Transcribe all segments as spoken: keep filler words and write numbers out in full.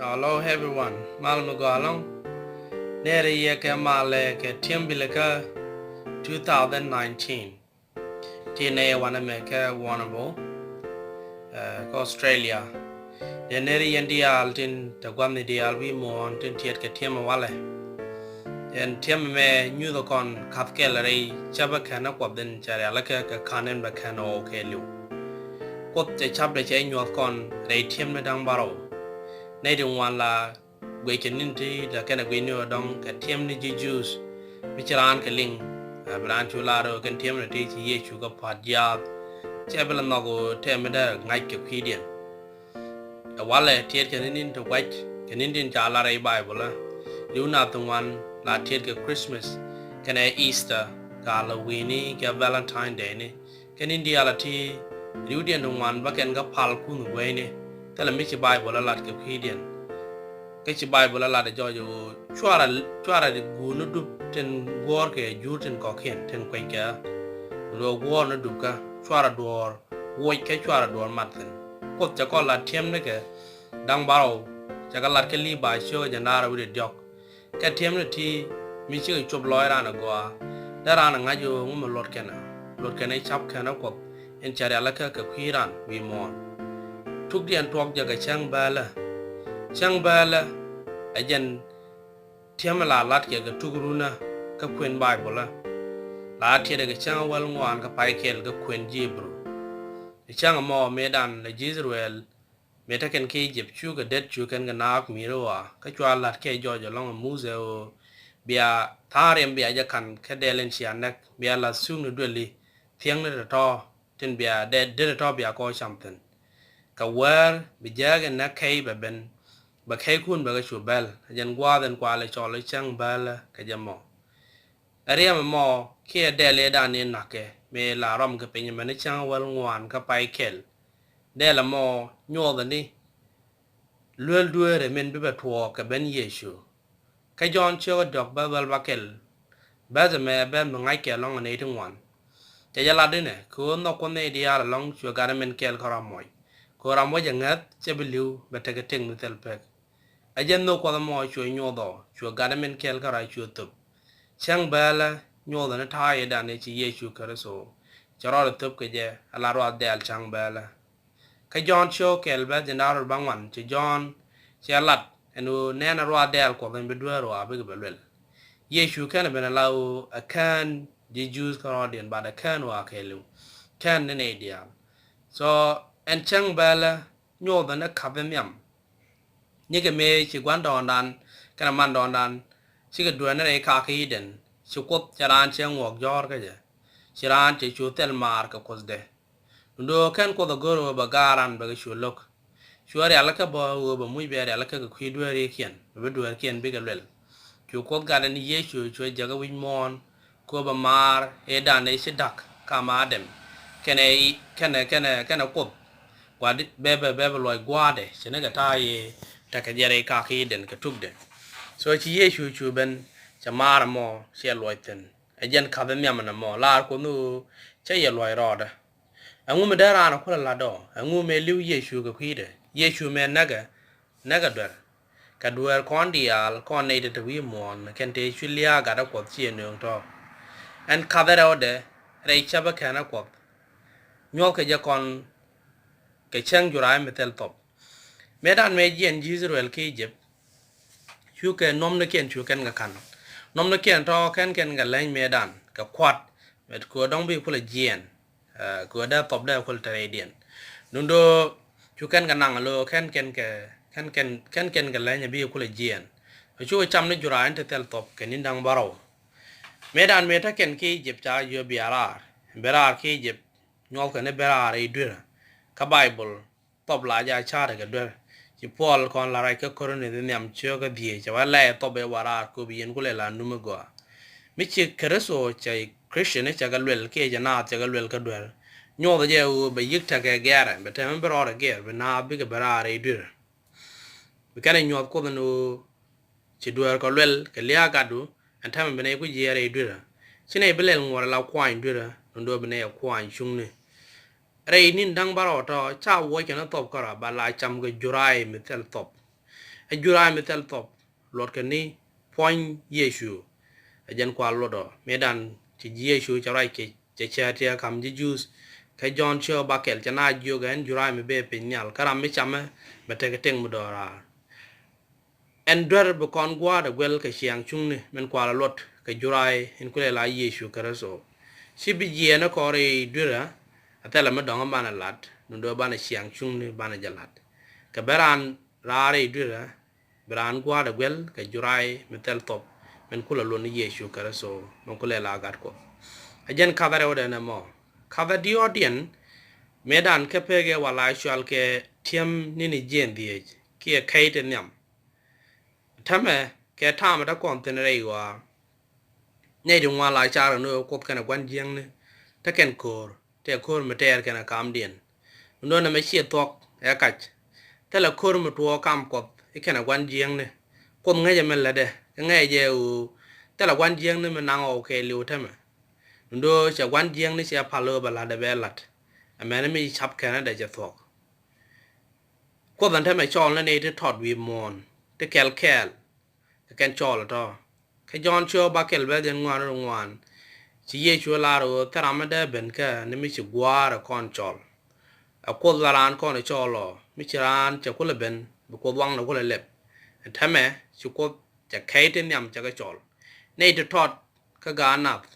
Hello everyone, mal mi gɔaa ɛlɔ̱ŋ. Nɛɛri yɛ kɛ malɛ kɛ tiɛm bilɛ kä two thousand nineteen. Ti nɛy wanɛ mɛ kɛ Warrnambool, eh, kä Australia. Dee nɛɛri yɛn diaal tin te gua̱thni diaal wi̱i̱ muɔ̱ɔ̱n tin tiɛt kɛ tiɛm ɛ walɛ. Ɛn tiɛm mɛ nyuthɛ kɔn ka̱th kɛl rɛy cäpä kɛn ɛ Kuɔth in cɛ rialikä kɛ ka̱n in bɛ kɛn ɣɔw kɛɛliw. Kuoth cɛ ca̱pdɛ cɛ nyuɔ̱th kɔn rɛy tiɛm ni da̱ŋ bärɔw. Nɛy ti ŋuan la guic kɛ ni̱n ti la kɛn ɛ guic ni ɣöö dɔ̱ŋ kɛ tiɛm ni ji̱ Juudh mi ci raan kɛ liŋ. Ɛ, bi raan cu lar ɣöö kɛn tiɛm ni ti ci Yecu kɛ pa̱t jiaath. Cɛ bi la nhɔk ɣöö tɛm mi dee ŋa̱c kɛ kui̱diɛn. Ɛ walɛ tiɛt kɛ ni̱n ti gua̱c kɛ ni̱n ti ca lar rɛy Baibol ɛ. Li̱w nath ti ŋuan la tiɛt kɛ Christmas kɛnɛ Easter, ka la wi̱i̱ni kɛ Valentine Day ni. Kɛ ni̱n diaal a ti riwdiɛn ti ŋuan bä kɛn kä pal kunh gueyni. Thilɛ mi ci Baibol a lat kɛ kui̱diɛn. Kä ci Baibol a lat a jɔɔc ɣöö cuarɛ, cuarɛ guur ni dup tin guɔ̱ɔ̱r kɛ jur tin kɔ̱kiɛn tin kuec kɛ. Luɔk guɔ̱ɔ̱r ni dup kä cuarɛ duɔ̱ɔ̱r wuɔc kä cuarɛ duɔ̱ɔ̱r mat thi̱n. Kuoth cɛ kɔn lat tiɛm ni kɛ da̱ŋ bärɔw, cɛ kɛ lat kä Li̱i̱ ba ciökɛ jɛ naar a wi̱cdɛ diɔ̱k. Kɛ tiɛm ni ti mi cikɛ cop lɔc raan a gɔaa. Dee raan a ŋa̱c ɣöö ŋu mi luɔt kɛn ɛ, luɔt kɛn ɛ cap kɛn ɛ Kuɔth in cɛ rialikä kɛ kui̱ raan wi̱i̱ muɔ̱ɔ̱n. Tukdiɛn tuɔɔk jɛ kɛ cäŋ bäälä. Cäŋ bäälä ɛ jɛn tiɛm la lat kɛ kɛ tuk runä kä kuën Baibol ɛ. La tiɛt ɛ kɛ cäŋ wäl ŋuan kä pay kɛl kä kuën ji̱ Ibru. Ɛ cäŋ ɛmɔ mëëdan la ji̱ Ithɛrɛl mëë te kɛn kä Egypt cukɛ det, cu kɛn kɛ naak mi̱i̱ri ɣɔaa, kä cua la̱t kɛ jɔc ɛlɔ̱ŋ ɛ Muthɛ ɣöö bia tha̱a̱ŋ riɛm bia jɛ ka̱n kä dɛl in cia näk, bia la̱th thuk ni duëli thiäŋni tɔ̱tɔ̱ tin bia dee det tɔ̱tɔ̱ bia kɔ cam thi̱n. Kɛ wäär bi jääk in näk kɛy bɛ ben, bɛ kɛykun bɛ kɛ cu bɛl, ɛ jɛn gua̱a̱th in kualɛ cɔl i̱ cäŋ bäälä kɛ jɛ mɔ. Ɛ riɛm ɛmɔ kiɛ dɛl ëëdan in na̱kɛ mëë la rɔm kɛ piny ɛmɛn i̱ cäŋ wäl ŋuan kä pay kɛl. Dɛl ɛmɔ nyuɔthɛ ni luel dueerɛ min bi bɛ tuɔɔk kɛ ben Yecu. Kä Jɔ̱ɔ̱n ciökä diɔ̱k bäth wäl bäkɛl. Bäth ɛmɛ ɛ bäth mi ŋa̱ckɛ ɛlɔ̱ŋ ɛ nɛy ti ŋuan. Cɛ jɛ lat inɛ kɛ ɣöö nhɔk Kuoth nɛy diaal ɛlɔ̱ŋ cuɛ gat min kɛl kä ram muɔc. Kɛ ɣöö ram wä jɛ ŋäth cɛ bi li̱w bɛ tekɛ tëk mi thil pek. Ɛ jɛn nhök Kuɔth ɛmɔ cuɛ nyuɔth ɔ, cuɛ gat min kɛl kä ram cuɛ thöp. Cäŋ bäälä nyuɔthɛ ni ta̱a̱ yɛ dan ëë ci Yecu Kritho. Cɛ rɔɔdɛ thöp kɛ jɛ a la ruath dɛɛl cäŋ bäälä. Kä Jɔ̱ɔ̱n ciökä kɛl bäth jiɛn da̱ŋ rɛw bäŋuan ci Jɔ̱ɔ̱n cɛ lat ɛn ɣöö nɛn a ruath dɛɛl Kuɔth ɛn bi dueer ɣɔaa bikɛ bɛ luel. Yecu kɛn ɛ ben a la ɣöö ɛ kään ji̱ Juudh kärɔɔdiɛn, bat ɛ kään ɣɔaa kɛɛliw. Kään ni nɛy diaal. So ɛn cäŋ bäälä nyuɔthɛ ni ka̱th in nhiam. Nikɛ mëë ci gua̱ndɔɔŋdan kɛnɛ mandɔɔŋdan cikɛ dueer ni rɛy kakä Idɛn, ci Kuoth cɛ raan cɛ ŋuɔk jɔ̱ɔ̱r kä jɛ. Ci raan cɛ cu thil maar kɛ Kuothdɛ. Duundɛ ɣöö kɛn Kuoth ɛ go̱r ɣöö bɛ ga̱a̱r ran bɛ kɛ cu lo̱k. Cuɛ rialikä bä ɣöö bɛ muc bɛ rialikä kɛ kui̱ dueerikiɛn, bɛ bi dueerkiɛn bikɛ luɛl. Cu Kuoth gat ɛn Yecu cuɛ jäkä wi̱c muɔ̱ɔ̱n, kɛ ɣöö bɛ maar ëëdan ëë ci da̱k kam Adam kɛnɛ, kɛnɛ, kɛnɛ, kɛnɛ Kuoth. Gua̱a̱di bɛ bɛ bɛ bɛ luɔc gua̱a̱dɛ ci ni kɛ ta̱a̱ yɛ tekɛ jɛ rɛy kakä Idɛn kɛ tukdɛ. So ci Yecu cu ben cɛ maar ɛmɔ cɛ luɔc thi̱n. Ɛ jɛn ka̱th in nhiam ɛn ɛmɔ laar Kuoth ni ɣöö cä yɛ luɔc rɔɔdä. Ɛŋu mi dee raan ɛ kulɛ la̱t ɔ? Ɛŋu mëë li̱w Yecu kɛ kui̱dɛ? Yecu mëë näkɛ, näkɛ duer. Kɛ dueer kɔn diaal kɔn nɛy ti te wi̱i̱ muɔ̱ɔ̱n kɛn tëë cu lia̱a̱ gat ɛ Kuɔth ciɛ nööŋ tɔ̱. Ɛn ka̱th ɛ rɛwdɛ rɛy cäpä kɛn ɛ Kuɔth. Nyuɔ̱thkɛ jɛ kɔn kɛ cäŋ juray mi thil thɔp. Mëëdan mëë jiɛn ji̱ Ithɛrɛl kä Egypt, cukɛ nuɔmnikiɛn cu kɛn kɛ ka̱n. Nuɔmnikiɛn tɔ̱ kɛn kɛn kɛ leny mëëdan kɛ kua̱t, mɛ kɛ ɣöö dɔ̱ŋ bi kulɛ jiɛɛn, eh, kɛ ɣöö dee thɔp dee kulɛ te rɛydiɛn. Duundɛ cu kɛn kɛ naŋ lo̱ kɛn kɛn kɛ, kɛn kɛn, kɛn kɛn kɛ leny bi kulɛ jiɛɛn. Cukɛ cam ni juray in te thil thɔp kɛ ni̱n da̱ŋ bärɔw. Mëëdan mëë te kɛn kä Egypt ca jiök bia raar, bi raar kä Egypt, nyuɔthkɛ ni bi raar rɛy duerä. Kä Baibol thɔp la jaa ca̱a̱t kɛ duer. Ci Puɔl kɔn la ruac kä Korinth nhiam ciökä dhieec, cɛ wä lɛy thɔp ëë wa raar köp yɛn kulɛ la num i̱ gɔaa. Mi ci Kritho cɛ Christian cɛ kɛ luɛl kiɛ cɛ naath cɛ kɛ luɛl kä duer. Nyuɔthɛ jɛ ɣöö bɛ yi̱k tekɛ gɛrɛ, bɛ tɛmɛ bi rɔɔdɛ gɛr, bi naath bikɛ bi raar rɛy duer. Bi kɛnɛ nyuɔth Kuoth ɛn ɣöö ci dueerkɔ luɛl kɛ lia̱a̱ gatdu, ɛn täämɛ bi nɛy ku jiɛɛr rɛy duerä. Ci nɛy bi lɛl ŋuɔ̱t ala kuany duerä, duundɛ bi nɛy ɛ kuany cuŋni. Rɛy ni̱n da̱ŋ bärɔw tɔ̱ ca wuɔc kɛn thɔp kärɔa ba la cam kɛ juray mi thil thɔp. ɛ juray mi thil thop, luɔtkɛ ni puɔ̱ny Yecu. Ɛ jɛn kua luɔt ɔ mëëdan ci Yecu cɛ ruac kɛ cɛ cɛ tiɛ kam ji̱ Juudh. Kä Jɔ̱ɔ̱n ciö bakɛl cɛ na jiök ɛn juray mi bee piny nhial, kä ram mi camɛ bɛ tekɛ tëŋ mi dɔɔraar. Ɛn duer bi kɔn gua̱a̱r ɛ guɛl kɛ ciaŋ cuŋni min kualɛ luɔt kɛ juray in kulɛ la Yecu Kritho. Ci bi jiɛɛn ɛ kɔn rɛy duerä, a thilɛ mi dɔ̱ŋ banɛ lat, duundɛ banɛ ciaŋ cuŋni banɛ jɛ lat. Kɛ ben raan raar rɛy duerä, bi raan gua̱a̱r ɛ guɛl kɛ juray mi thil thop min kulɛ luɔt ni Yecu Kritho min kulɛ la Gat Kuɔth. A jɛn ka̱thä rɛwdɛ nɛ mɔ. Ka̱thä diɔ̱ɔ̱diɛn mëëdan kä pekɛ wala cual kɛ ti̱em ni ni jiɛɛn dhieec kiɛ kɛy ti nhiam. Täämɛ kɛ ta̱a̱mɛ te kɔn thi̱n rɛy ɣɔaa. Nɛy ti ŋuan la car kɛ ni ɣöö Kuoth kɛnɛ gua̱n jiäkni te kɛn ko̱o̱r, tëë ko̱o̱r mi tɛɛr kɛnɛ kamdiɛn. Duundɛ nɛmɛ ciɛ thuɔ̱k ɛ kac. Thilɛ ko̱o̱r mi tuɔɔk kam Kuɔth i̱ kɛnɛ gua̱n jiäkni. Kuoth ŋäcɛ min lätdɛ, kä ŋäcɛ jɛ ɣöö thilɛ gua̱n jiäkni mi naŋ ɣɔw kɛɛliw täämɛ. Duundɛ cɛ gua̱n jiäkni cɛ pal ɣöö bɛ la̱tdɛ bɛ la̱t. Ɛmɛn mi cap kɛnɛ dɛ cɛ thuɔ̱k. Kuoth ɛn täämɛ cɔɔl ni nɛy ti tɔt wi̱i̱ muɔ̱ɔ̱n ti kɛl kɛɛl. Kɛ kɛn cɔɔl ɛ tɔ̱. Kä Jɔ̱ɔ̱n ciö bakɛl bɛth jɛn ŋuan rɛw ŋuan. Ci Yecu ɛ lar ɣöö thil ram mi dee ben kä ni mi ci gua̱a̱r ɛ kɔn cɔl. Ɛ Kuoth la raan kɔn ɛ cɔɔl ɔ, mi ci raan cɛ kulɛ ben, bi Kuoth waŋnɛ kulɛ lɛp. Ɛn täämɛ ci Kuoth cɛ kɛy ti nhiam cɛ kɛ cɔl. Nɛy ti tɔt kä gaat nath.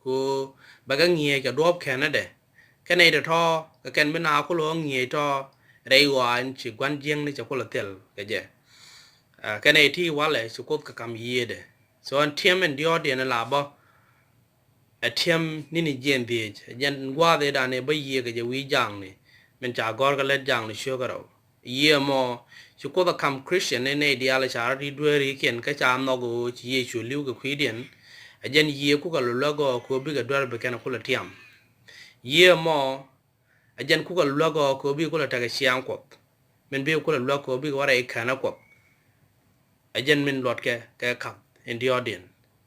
Ku bɛ kɛ ŋi̱eec kɛ duɔ̱ɔ̱p kɛnɛ dɛ. Kɛnɛ itɔ̱tɔ̱ kɛ kɛn bi na kulɛ ŋi̱eec tɔ̱ rɛy ɣɔaa in ci gua̱n jiäkni cɛ kulɛ thil kɛ jɛ. Ɛ, kɛnɛ iti walɛ ci Kuoth kɛ kam yiëëdɛ. So ɛn ti̱em ɛn diɔ̱ɔ̱kdiɛn in la bä. Ɛ ti̱em ni ni jiɛɛn dhieec. Ɛ jɛn gua̱a̱th ëëdan ëë bä yiëë kɛ jɛ wi̱i̱ ja̱a̱ŋni. Min ca gɔ̱r kɛ lät ja̱a̱ŋni ciökä rɛw. Yiëë mɔ, ci Kuoth ɛ ka̱m Christian ni nɛy diaal ca rɔ̱ ti dueerikiɛn kä ca nhɔk ɣöö ci Yecu li̱w kɛ kui̱diɛn. Ɛ jɛn yiëë kukɛ lɔ luäk ɣɔɔ kɛ ɣöö bikɛ duer bi kɛn kulɛ tiam. Yiëë mɔ, ɛ jɛn kukɛ lɔ luäk ɣɔɔ kɛ ɣöö bikɛ kulɛ tekɛ ciaŋ Kuɔth. Min bikɛ kulɛ luäk kɛ ɣöö bikɛ wä rɛy kɛnɛ Kuɔth. Ɛ jɛn min luɔtkɛ kɛ ka̱th in diɔ̱ɔ̱kdiɛn.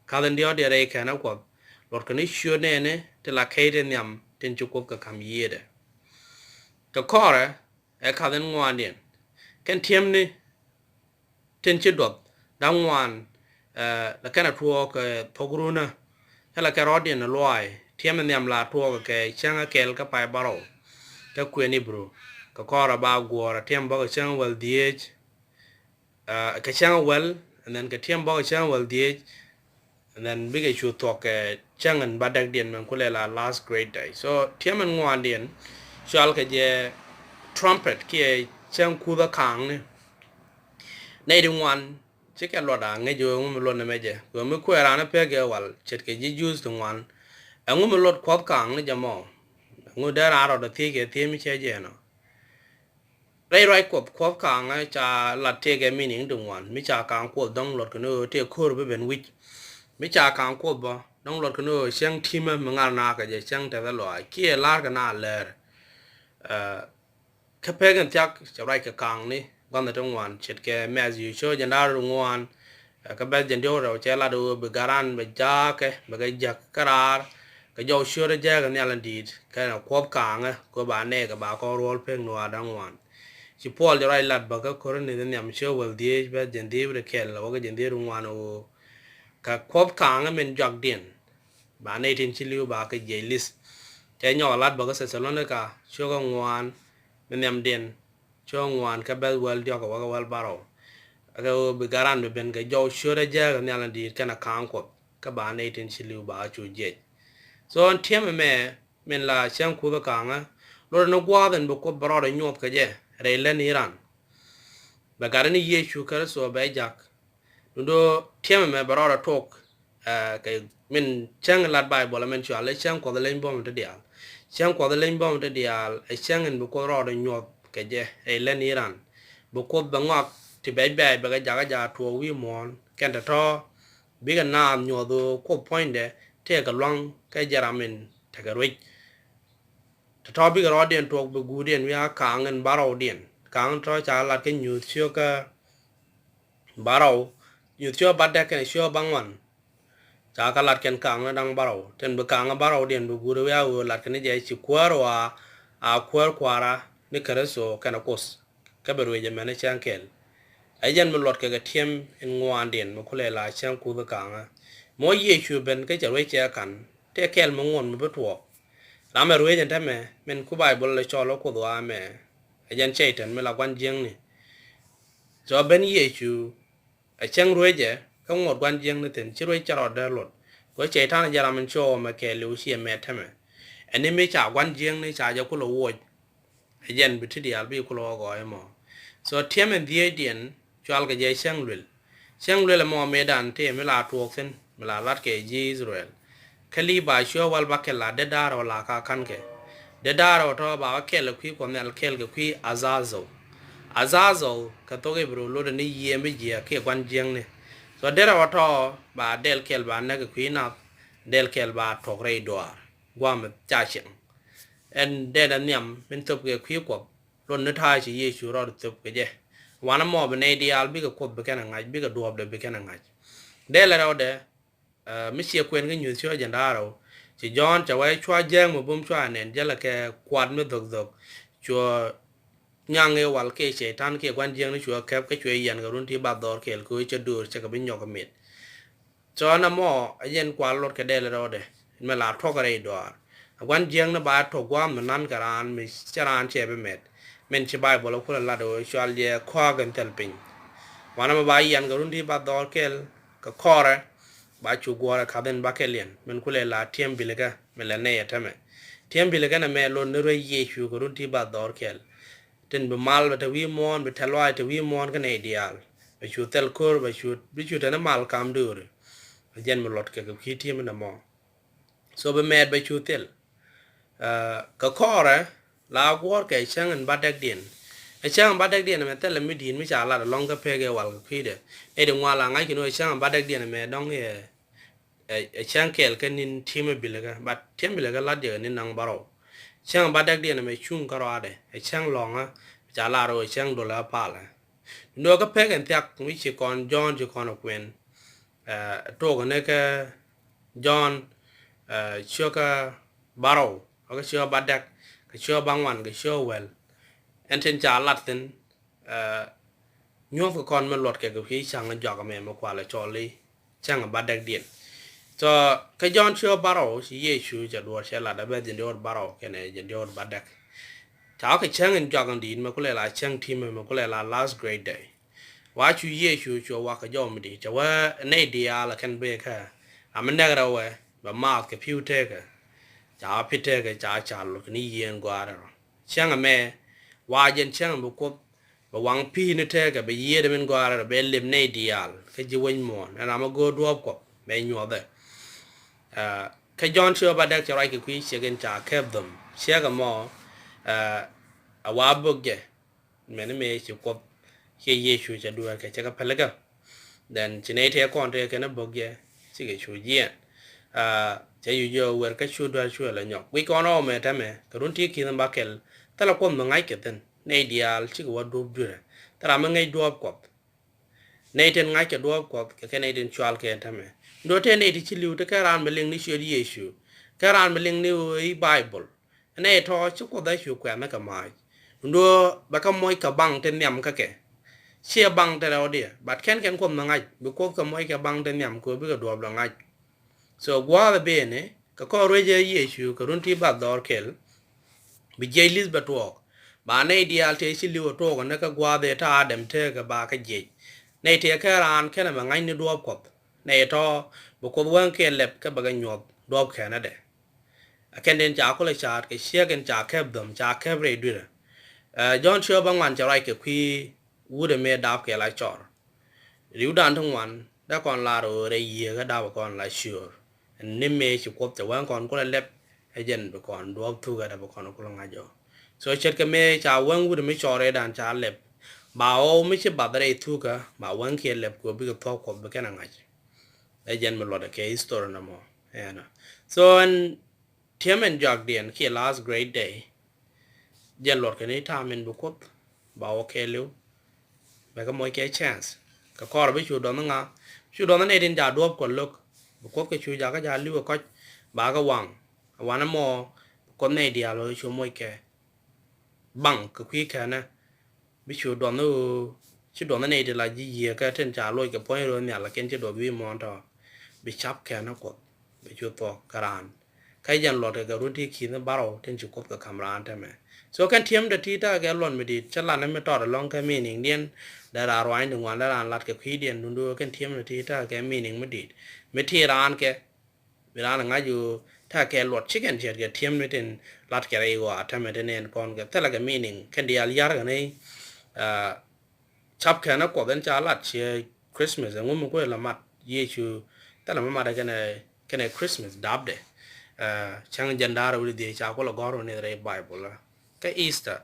Ka̱th in diɔ̱ɔ̱kdiɛn rɛy kɛnɛ Kuɔth. Luɔtkɛ ni ciöt nɛɛni ti la kɛy ti nhiam tin ci Kuoth kɛ ka̱m yiëëdɛ. Kɛ kɔrɛ, ɛ ka̱th in ŋuandiɛn. Kɛn ti̱emni tin ci duɔth da̱ŋ ŋuan, ɛ, la kɛn a tuɔɔk kɛ thok runä. Ɛ la kɛ rɔɔdiɛn a luaac, ti̱em in nhiam la tuɔɔk kɛ cäŋ a kɛl kä pay bärɔw. Kä kuën Ibru, kɛ kɔr a ba guɔ̱ɔ̱r a ti̱em bä kɛ cäŋ wäl dhieec, ɛ, kɛ cäŋ wäl, and then kɛ ti̱em bä kɛ cäŋ wäl dhieec, and then bikɛ cu thuɔ̱k kɛ cäŋ in ba däkdiɛn mɛn kulɛ la last great day. So ti̱em in ŋuandiɛn cual kɛ jɛ trumpet kiɛ cäŋ kuth a ka̱a̱ŋni. Nɛy ti ŋuan cikɛ luɔt a ŋäc ɣöö ŋu mi luɔt ni mɛ jɛ. Kɛ ɣöö mi kuɛ raan a pek ɛ wal ce̱tkɛ ji̱ Juudh ti ŋuan. Ɛŋu mi luɔt Kuɔth ka̱a̱ŋni jɛ mɔ? Ɛŋu dee raan rɔɔdɛ thiec kɛ thiec mi cɛ jɛ ɛnɔ? Rɛy ruac Kuɔth, Kuɔth ka̱a̱ŋä ca lat tëëkɛ meaning ti ŋuan. Mi ca ka̱a̱ŋ Kuɔth dɔ̱ŋ luɔt kɛ ni ɣöö tëë ko̱r bi ben wi̱c. Mi ca ka̱a̱ŋ Kuɔth bä dɔ̱ŋ luɔt kɛ ni ɣöö cäŋ ti̱mä mi ŋa̱r nakä jɛ cäŋ tɛthä lɔaac kiɛ la̱r kɛ na lɛɛr. Ɛ, kä pek in thiak cɛ ruac kɛ ka̱a̱ŋni gua̱nh ti ŋuan ce̱tkɛ Mɛthiu ciö jɛn da̱r ru ŋuan. Ɛ, kä bɛth jɛn diɔ̱k rɛw cɛ lat ɣöö bi garan bɛ ja̱a̱kɛ bɛ kɛ jäk kä raar. Kɛ jɔw ciötdä jääk ɛ nhial in di̱i̱t kɛnɛ Kuɔth ka̱a̱ŋä kɛ ba nɛɛkɛ ba kɔn ruɔl pek nuaar da̱ŋ ŋuan. Ci Puɔl jɛ ruac lat bä kä Korinth nhiam ciö wäl dhieec bɛth jɛn dhieec wi̱cdɛ kɛl wä kä jɛn dhieec wi̱cdɛ ŋuan ɣöö kɛ Kuɔth ka̱a̱ŋä min juakdiɛn ba nɛy tin ci li̱w ba kɛ jiɛc li̱th. Cɛ nyɔk ɛ lat bä kä Thɛthalonika ciökä ŋuan mi nhiamdiɛn. Cä ŋuan kä bɛth wäl diɔ̱k kɛ wäkɛ wäl bärɔw. Ɛ kɛ ɣöö bi garan bi ben kɛ jɔw ciötdä jääk ɛ nhial in di̱i̱t kɛnɛ ka̱a̱ŋ Kuɔth kä ba nɛy tin ci li̱w ba cu jiɛc. So ɛn ti̱emɛ mɛ min la cäŋ kuth ɛ ka̱a̱ŋä luɔtdɛ ni gua̱a̱th in bi Kuoth bɛ rɔɔdɛ nyuɔth kɛ jɛ rɛy län i̱ ran. Bɛ gat ni Yecu Kritho bɛ jak. Duundɛ ti̱emɛ mɛ bɛ rɔɔdɛ tok, ɛ, kɛ min cäŋ lat Baibol ɛ min cɔal i̱ cäŋ Kuɔth ɛ leny buɔ̱m ti diaal. Cäŋ Kuɔth ɛ leny buɔ̱m ti diaal ɛ cäŋ in bi Kuoth rɔɔdɛ nyuɔth kɛ jɛ ɛ län i̱ ran. Bi Kuoth bɛ ŋɔak ti bɛc bɛ̈ɛ̈c bɛ kɛ jakä jakä tuɔɔk wi̱i̱ muɔ̱ɔ̱n kɛn tɔ̱tɔ̱. Bikɛ naath nyuɔth ɣöö Kuoth puɔ̱nydɛ tëëkɛ lua̱ŋ kɛ jɛ ram in tekɛ ruec. Tɔ̱tɔ̱ bikɛ rɔɔdiɛn tuɔɔk bi guutdiɛn wi̱i̱ a kaaŋ in bärɔwdiɛn. Kaaŋ tɔ̱tɔ̱ ca lat kä nyuuth ciökä bärɔw, nyuuth ciökä bädäk kɛnɛ ciökä bäŋuan. Ca kɛ lat kɛn kaaŋ ni da̱ŋ bärɔw. Tin bi kaaŋ bärɔwdiɛn bi guut wi̱i̱ a ɣöö lat kɛn ni jɛ ci kuäär ɣɔaa a kuäär kua̱ra ni Kritho kɛnɛ Kuoth. Kä bi ruëc ɛmɛn cäŋ kɛl. Ɛ jɛn mi luɔt kɛ kɛ tiɛm in ŋuandiɛn mi kulɛ la cäŋ kuth kaŋä. Mɔ Yecu ben kä cɛ ruec cɛ kan tëë kɛl mi ŋuɔn mi bi tuɔɔk. Ram ɛ ruec ɛn tämɛ min ku Baibol lɛ cɔl ɔ kuoth ɣaa mɛ. Ɛ jɛn cɛy-tan mi la gua̱n jiäkni. Cɔ ben Yecu ɛ cäŋ ruecɛ kä ŋuɔt gua̱n jiäkni thi̱n ci ruec cɛ rɔɔdɛ luɔt. Kɛ cɛy-tan jɛ ram in cɔɔ mɛ kɛɛliw ci ɛ mɛ tämɛ. Ɛn ni mi ca gua̱n jiäkni ca jɛ kulɛ wuɔc. Ɛ jɛn bi ti diaal bi kulɛ wä gɔɔy mɔ. So tiɛm in dhieecdiɛn cual kɛ jɛ cäŋ luel. Cäŋ luel ɛmɔ mëëdan tëë mi la tuɔɔk thi̱n mi la lat kɛ ji̱ Ithɛrɛl. Kä li̱i̱ ba cuɛ wäl ba kɛl la dee da̱rɛ wä la ka ka̱n kɛ. Dee da̱rɛ wä tɔ̱ ba wä kɛl kɛ kui̱ Kuɔth Nhial kɛl kɛ kui̱ Azathel. Azathel kɛ thok Ibru lotdɛ ni yiëë mi jiääk kiɛ gua̱n jiäkni. So derɛ wä tɔ̱ ba dɛl kɛl ba näk kɛ kui̱ nath, dɛl kɛl ba tuɔk rɛy duaar. Gua̱a̱m ca cieŋ. Ɛn dee dee nhiam min thöp kɛ kui̱ Kuɔth. Luɔt ni ta̱a̱ ci Yecu rɔɔd thöp kɛ jɛ. Wanɛ mɔ bi nɛy diaal bikɛ Kuoth bi kɛn ɛ ŋa̱c, bikɛ duɔ̱ɔ̱pdɛ bi kɛn ɛ ŋa̱c. Dee lɛ rɛwdɛ, eh, mi ciɛ kuɛn kä nyuth cuɔ jɛn da̱a̱r rɛw. Ci Jɔ̱ɔ̱n cɛ wee cua jääŋ mi bum cua nɛn jälɛ kɛ kuat mi dhok dhok. Cuɔ nyaŋ i̱ wal kiɛ cɛy-tan kiɛ gua̱n jiäkni cuɔ kɛp kä cuɛ yian kɛ run ti bathdɔɔr kɛɛl kɛ ɣöö cɛ döör cɛ kɛ bi nyɔk kɛ met. Cɔɔn ɛmɔ ɛ jɛn kual luɔt kɛ dɛl rɔɔdɛ mɛ la tuɔk rɛy dɔaar. A gua̱n jiäkni ba tuɔk gua̱a̱m mi nan kɛ raan mi cɛ raan cɛ bi mɛt. Min ci Baibol ɛ kulɛ lat ɣöö cual jɛ kɔaak in thil piny. Wanɛ mɛ ba yian kɛ run ti bathdɔɔr kɛl kɛ kɔrɛ ba cu guɔrɛ ka̱thin ba kɛ liɛn min kulɛ la tiɛm bilikä mi lɛ nɛy ɛ tämɛ. Tiɛm bilikä nɛ mɛ lot ni ruec Yecu kɛ run ti bathdɔɔr kɛl. Tin bi mal bɛ te wi̱i̱ muɔ̱ɔ̱n, bi te luaac te wi̱i̱ muɔ̱ɔ̱n kä nɛy diaal. Bɛ cu thil ko̱r, bɛ cu, bi cu te ni mal kam dööri. Bɛ jɛn mi luɔt kɛ kɛ kui̱ ti̱em inɛ mɔ. So bi mɛɛt bɛ cu thil. Eh, kɛ kɔrɛ la guɔ̱ɔ̱r kɛ cäŋ in ba dɛkdiɛn. Ɛ cäŋ in ba dɛkdiɛn ɛmɛ thilɛ mi di̱i̱t mi ca lat ɛlɔ̱ŋ kä pek ɛ wal kɛ kui̱dɛ. Nɛy di ŋuan la ŋa̱c kɛ ni ɛ cäŋ in ba dɛkdiɛn ɛmɛ dɔ̱ŋ ɛ ɛ, ɛ cäŋ kɛɛl kä ni̱n ti̱emɛ bilikä, but ti̱em bilikä lat jɛ kɛ ni̱n naŋ bärɔw. Cäŋ ba däkdiɛn ɛmɛ cuŋ kä rɔaadɛ, ɛ cäŋ lɔ̱ŋä, ca lar ɣöö cäŋ dolɛ palä. Duŋdɛ kä pek ɛn thiak mi ci kɔn Jɔ̱ɔ̱n ci kɔn ɛ kuɛn, eh, tuɔɔk ni kä Jɔ̱ɔ̱n, eh, ciökä bärɔw, kä ciökä bädäk, kä ciökä bäŋuan, kä ciökä wäl. Ɛn tin ca lat thi̱n, eh, nyuɔ̱thkɛ kɔn mi luɔtkɛ kɛ kui̱ cäŋ jɔak ɛmɛ mi kualɛ cɔl i̱ cäŋ bädäkdiɛn. So kä Jɔ̱ɔ̱n ciökä bärɔw ci Yecu cɛ duɔ̱ɔ̱r cɛ lat ɛ bɛ jiɛn diɔ̱ɔ̱r bärɔw kɛnɛ jiɛn diɔ̱ɔ̱r bädäk. Ca kɛ cäŋ in jɔak in di̱i̱t mi kulɛ la cäŋ ti̱mɛ mi kulɛ la last great day. Wa cu Yecu cu wak kɛ jɔw mi di̱i̱t cɛ wä nɛy diaal ɛ kɛn bëë kä ram mi nɛk rɛw ɛ bɛ maath kɛ pi̱w tekä. Ca pi̱ tekä ca cal kɛ ni yieen gɔaa rɛw. Cäŋ ɛmɛ wa jɛn cäŋ bi Kuoth bɛ waŋ pi̱i̱ni tekä, bɛ yiëëdɛ min gɔaa rɛw, bɛ lip nɛy diaal kä ji̱ wec muɔ̱ɔ̱n ɛn ram mi go̱o̱r duɔ̱ɔ̱p Kuɔth bɛ nyuɔ̱thɛ. Ah, kä Jɔ̱ɔ̱n ciökä bädäk cɛ ruac kɛ kui̱ ciek in ca kɛp dhom. Ciek ɛmɔ, ah, a wa bök jɛ. Mɛni mëë ci Kuoth ciɛ Yecu cɛ dueer kɛ cɛ kɛ pälikä. Then ci nɛy tëë kɔn tëë kɛn a bök jɛ cikɛ cu jiɛɛn. Ah, cɛ cu jiök wer kä cu duer cu lɛ nyɔk. Guic kɔn ɔ mɛ tɛmɛ kɛ run ti ki̱n ba kɛl. Thilɛ Kuoth mi ŋa̱ckɛ thi̱n. Nɛy diaal cikɛ wä duɔ̱ɔ̱p dui̱rɛ. Thilɛ ram mi ŋäc duɔ̱ɔ̱p Kuɔth. Nɛy tin ŋa̱ckɛ duɔ̱ɔ̱p Kuɔth kɛ kɛ nɛy tin cual kɛ tɛmɛ. Duɔ̱ɔ̱p tëë nɛy ti ci li̱w ti kɛ raan mi liŋ ni ciöt Yecu. Kɛ raan mi liŋ ni ɣöö i̱ Baibol. Nɛy tɔ̱ ci Kuoth a cu kuɛ̈th ni kɛ ma̱a̱c. Duɔ̱ɔ̱p bɛ kɛ moc kɛ baŋ ti nhiam kä kɛ. Ciɛ baŋ ti rɛwdiɛ, but kɛn kɛn Kuoth mi ŋa̱c, bi Kuoth kɛ moc kɛ baŋ ti nhiam kɛ ɣöö bikɛ duɔ̱ɔ̱p dɔ ŋa̱c. So gua̱a̱th ɛ bëëni, kɛ kɔn ruec ɛ Yecu kɛ run ti bathdɔɔr kɛl, bi jiɛc li̱th bɛ tuɔɔk. Ba nɛy diaal tëë ci li̱w ɛ tuɔɔk ni kä gua̱a̱th ëë ta̱a̱ Adam tekä ba kä jiɛc. Nɛy tëë kɛ raan kɛnɛ bɛ ŋa̱c ni duɔ̱ɔ̱p Kuɔth. Nɛy tɔ̱, bi Kuoth wäŋkiɛn lɛp kä bɛ kɛ nyuɔ̱th duɔ̱ɔ̱p kɛnɛdɛ. Ɛ kɛn tin ca kulɛ ca̱a̱t kɛ ciek in ca kɛp dhom, ca kɛp rɛy dui̱rä. Ɛ, Jɔ̱ɔ̱n ciökä bäŋuan cɛ ruac kɛ kui̱ wut ɛmɛ dap kɛ la cɔr. Ri̱wdan ti ŋuan, dee kɔn lar ɣöö rɛy yiëë kä dap kɔn la ciöör. Ɛn ni mëë ci Kuoth cɛ wäŋ kɔn kulɛ lɛp, ɛ jɛn bi kɔn duɔ̱ɔ̱p thukä dee bi kɔn kulɛ ŋa̱c ɔ. So ce̱tkɛ mëë ca wäŋ wut ɛmɛ cɔr rɛydan ca lɛp. Ba ɣɔw mi ci bath rɛy thukä, ba wäŋkiɛn lɛp kɛ ɣöö bikɛ thuɔ̱k Kuɔth bi kɛn a ŋa̱c. Ɛ jɛn mi luɔtdɛ kɛ history nɔmɔ. Ɛnɔ. So ɛn tiɛm ɛn jɔakdiɛn kiɛ last great day. Jɛn luɔt kɛn i̱ ta̱a̱ min bi Kuoth ba wä kɛɛliw. Bɛ kɛ moc kɛ chance. Kɛ kɔr bi cu dɔnh ŋa. Cu dɔnh nɛy tin ca duɔ̱ɔ̱p Kuɔth lo̱k. Bi Kuoth kɛ cu jakä ja̱ li̱w ɛ kɔc. Ba kɛ waŋ. Wanɛ mɔ bi Kuoth nɛy diaal wä cu moc kɛ. Baŋ kɛ kui̱ kɛnɛ. Bi cu duɔth ni ɣöö Ci duɔth ni nɛy ti la ji̱ yiëë kä tin ca loc kɛ puɔ̱ny ro̱o̱ nhial, lakin ci duɔth wi̱i̱ muɔ̱ɔ̱n tɔ̱. Bi ca̱p kɛn ni Kuɔth, bi cu thuɔ̱k kä raan. Kä jɛn luɔt kɛ kɛ run ti ki̱n ni bärɔw tin ci Kuoth kɛ ka̱m raan täämɛ. So kɛn ti̱em dee ti tekɛ kɛ luɔt mi di̱i̱t, cä lat ni mi tɔt ɛlɔ̱ŋ kɛ meaning diɛn, dee raan ruanydi ŋuan, dee raan lat kɛ kui̱diɛn, duundɛ ɣöö kɛn ti̱em dee ti tekɛ kɛ meaning mi di̱i̱t. Mi ti raan kɛ, bi raan ŋa̱c ɣöö tekɛ kɛ luɔt, ci kɛn ce̱tkɛ ti̱em ni tin lat kɛ rɛy ɣɔaa täämɛ ti nɛn kɔn kɛ, thilɛ kɛ meaning, kɛn diaal ya̱r kɛ ni, ah, ca̱p kɛn ni Kuɔth ɛn ca lat ciɛ Christmas, ɛŋu mi kuëë la mat Yecu, thilɛ mi mat kɛnɛ, kɛnɛ Christmas dapdɛ. Ah, cäŋ jɛn da̱rɛ wi̱cdɛ dhieec ca kulɛ gɔ̱r wä ni rɛy Bible la. Kä Easter,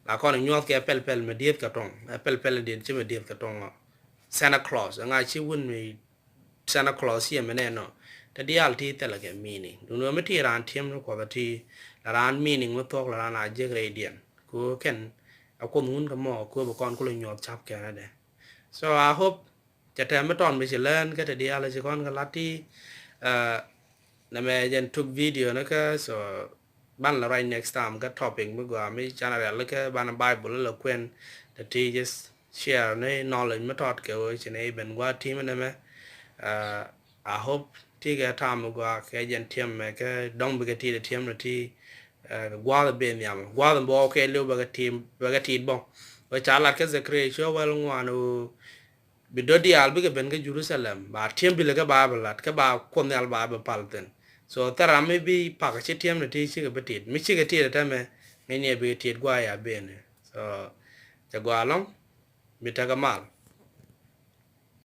la kɔn nyuɔth kɛ pɛl pɛl mi dieth kɛ tɔŋ, ɛ pɛl pɛl dieth ci mi dieth kɛ tɔŋ ɔ. Santa Claus, ɛŋa ci wun mi Santa Claus ci ɛmɛ nɛn ɔ. Te diaal ti thilɛ kɛ meaning. Duundɛ ɣöö mi ti raan ti̱em ni Kuɔth ɛ ti, la raan meaning mi thuɔ̱k, la raan a jek rɛydiɛn. Kɛ ɣöö kɛn a Kuoth ŋun kä mɔ, kɛ ɣöö bi kɔn kulɛ nyuɔth ca̱p kɛn adɛ. So I hope cɛ tɛm mi tɔn mi ci learn kä te diaal ci kɔn kɛ lat ti, ah, nɛmɛ jɛn tuk video ni kä, so banɛ la ruac next time kä topic mi gɔaa mi canɛ rial kä banɛ Bible la kuɛn te ti, just share ni knowledge mi tɔt kɛ ɣöö ci nɛ ben gua̱a̱th ti̱em nɛmɛ. Ah, I hope ti kɛ ta̱a̱ mi gɔaa kɛ jɛn ti̱em mɛ kɛ dɔ̱ŋ bikɛ ti ti ti̱em ni ti, ah, kɛ gua̱a̱th ben nhiam. Gua̱a̱th bä kɛ liw bɛ kɛ ti, bɛ kɛ ti bä. Wee ca lat kä Zechariah cuɛ wäl ŋuan ɣöö bi do̱r diaal bikɛ ben kä Jerusalem, ba ti̱em bilɛ kä ba bi lat, kä ba Kuoth Nhial ba bi pal thi̱n. So thil ram mi bi pak ci ti̱em ni ti cikɛ bi tit. Mi cikɛ tit täämɛ, ŋäcni bikɛ tit gua̱a̱th a ben. So cɛ gɔaa ɛlɔ̱ŋ, mi tekɛ mal.